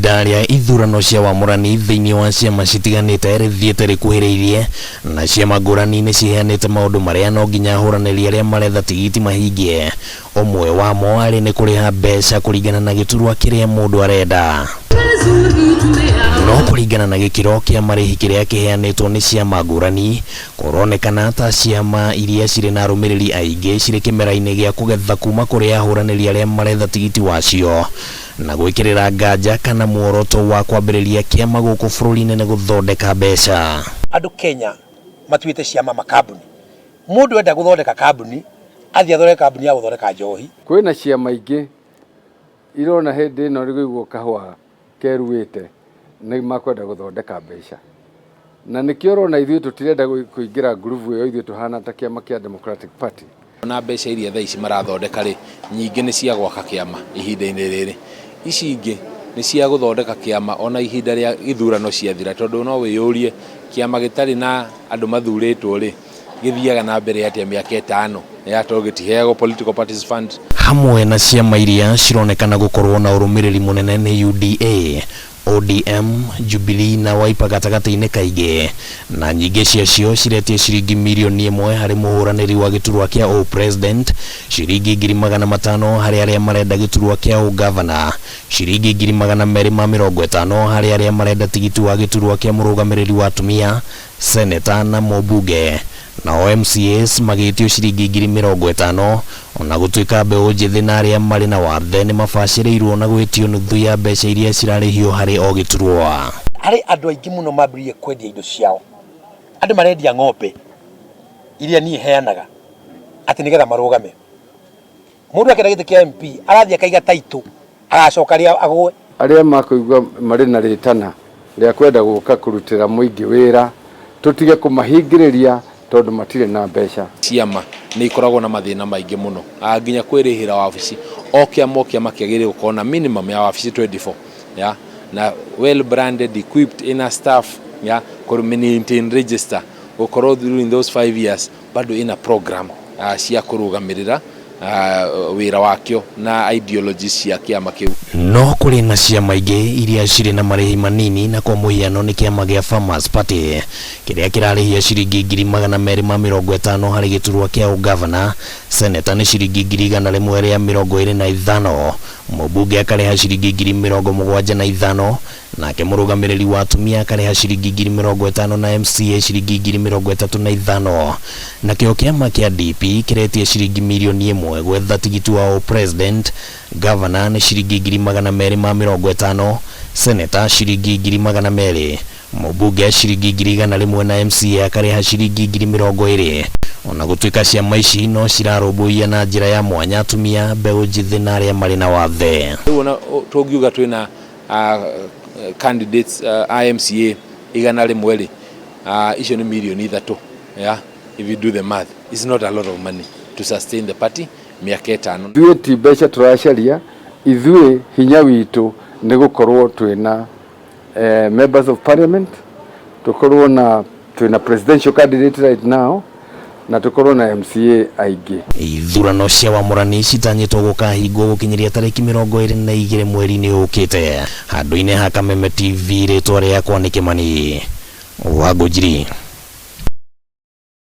Ihinda rĩa ithurano cia wamũrani thĩinĩ wa ciama citiganĩte rĩthiĩte rĩkuhĩrĩirie, na ciama ngũrani nĩ ciheanĩte maũndũ marĩa no nginya ahũranĩri arĩa maretha tigiti mahingie. Ũmwe wamo arĩ nĩ kũrĩha mbeca kũringana na gĩturwa kĩrĩa mũndũ arenda. No kũringana na gĩkĩro kĩa marĩhi kĩrĩa kĩheanĩtwo nĩ ciama ngũrani, kũronekana ta ciama iria cirĩ na arũmĩrĩri aingĩ cirĩ kĩmera-inĩ gĩa kũgetha kuma kũrĩ ahũranĩri arĩa maretha tigiti wacio, na gwĩkĩrĩra nganja kana muoroto wa kwambĩrĩria kĩama gũkũ bũrũri-inĩ nĩ gũthondeka mbeca. Andũ Kenya matuĩte ciama makambuni. Mũndũ enda gũthondeka kambuni, athiĩ athondeke kambuni ya gũthondeka njohi. Kwĩna ciama ingĩ irona hĩndĩ ĩno rĩgũigwo kahũa keruĩte nĩ makwenda gũthondeka mbeca. Na nĩkĩo ũrona ithuĩ tũtirenda kũingĩra ngurubu ĩyo, ithuĩ tũhana ta kĩama kĩa Democratic Party. Na mbeca iria thaa ici marathondeka rĩ, nyingĩ nĩ cia gwaka kĩama ihinda-inĩ rĩrĩ. Ici ingĩ nĩ cia gũthondeka kĩama ona ihinda rĩa ithurano ciathira, tondũ no wĩyũrie kĩama gĩtarĩ na andũ mathurĩtwo rĩ, gĩthiaga na mbere atĩa mĩaka 5 ya tondũ gĩtiheagwo political parties fund. Hamwe na ciama iria cironekana gũkorwo na ũrũmĩrĩri mũnene nĩ UDA, ODM, Jubilee na Wiper gatagatĩ-inĩ kaingĩ, na nyingĩ ciacio ciretia ciringi mirioni 1 harĩ mũhũranĩri wa gĩturwa kĩa ũ-president, ciringi 500,000 harĩ arĩa marenda gĩturwa kĩa ũ-gavana, ciringi 250,000 harĩ arĩa marenda tigiti wa gĩturwa kĩa mũrũgamĩrĩri wa atumia, seneta na mũmbunge, nao MCAs magĩtio ciringi 50,000. Ona gũtuĩka mbeũ njĩthĩ na arĩa marĩ na wathe nĩ mabacĩrĩirwo na gwĩtio nuthu ya mbeca iria cirarĩhio harĩ o gĩturwa. Harĩ andũ aingĩ mũno mambĩrĩirie kwendia indo ciao. Andũ marendia ng'ombe iria niĩ heanaga atĩ nĩgetha marũgame. Mũndũ akĩenda gĩtĩ kĩa MP arathiĩ akaiga taitũ, agacoka rĩa agũe. Arĩa makũigua marĩ na rĩtana rĩa kwenda gũka kũrutĩra mũingĩ wĩra, tũtige kũmahingĩrĩria tondũ matirĩ na mbeca. Ciama nĩ ikoragwo na mathĩna maingĩ mũno, nginya kwĩrĩhĩra wabici. O kĩama o kĩama kĩagĩrĩire gũkorwo na minimum ya wabici 24 ya na well branded, equipped, ina staff ya kũ maintain register, gũkorwo during those 5 years bado ina program cia kũrũgamĩrĩra wĩra wakĩo na ideologies cia kĩama kĩu. No kũrĩ na ciama ingĩ iria cirĩ na marĩhi manini, na kwa mũhiano nĩ kĩama gĩa Farmers Party kĩrĩa kĩrarĩhia ciringi 250,000 harĩ gĩturwa kĩa ũgavana, seneta nĩ ciringi 125,000, mũmbunge akarĩha ciringi 75,000, nake mũrũgamĩrĩri wa atumia akarĩha ciringi 50,000 na MCA ciringi 35,000. Nakĩo kĩama kĩa DP kĩretia ciringi mirioni 1 gwetha tigiti wa president, gavana nĩ ciringi 250,000, seneta ciringi 200,000, mũmbunge ciringi 100,000 na MCA akarĩha ciringi 20,000. Ona gũtuĩka ciama ici no cirarũmbũiya na njĩra ya mwanya atumia, mbeũ njĩthĩ na arĩa marĩ na wathe. Rĩu ona tũngiuga twĩna candidates a MCA 100 rĩ, icio nĩ mirioni 3. Yeah, if you do the math, it's not a lot of money to sustain the party mĩaka 5. Ithuĩ ti mbeca tũracaria, ithuĩ hinya witũ nĩ gũkorwo twĩna members of parliament, tũkorwo na twĩna presidential candidate right now, na tũkorwo na MCA aingĩ. Ithurano cia wamũrani citanyĩtwo gũkahingwo gũkinyĩria tarĩki 22 mweri-inĩ ũkĩte. Handũ-inĩ ha Kameme TV, rĩtwa rĩakwa nĩ Kĩmani wa Ngũnjiri.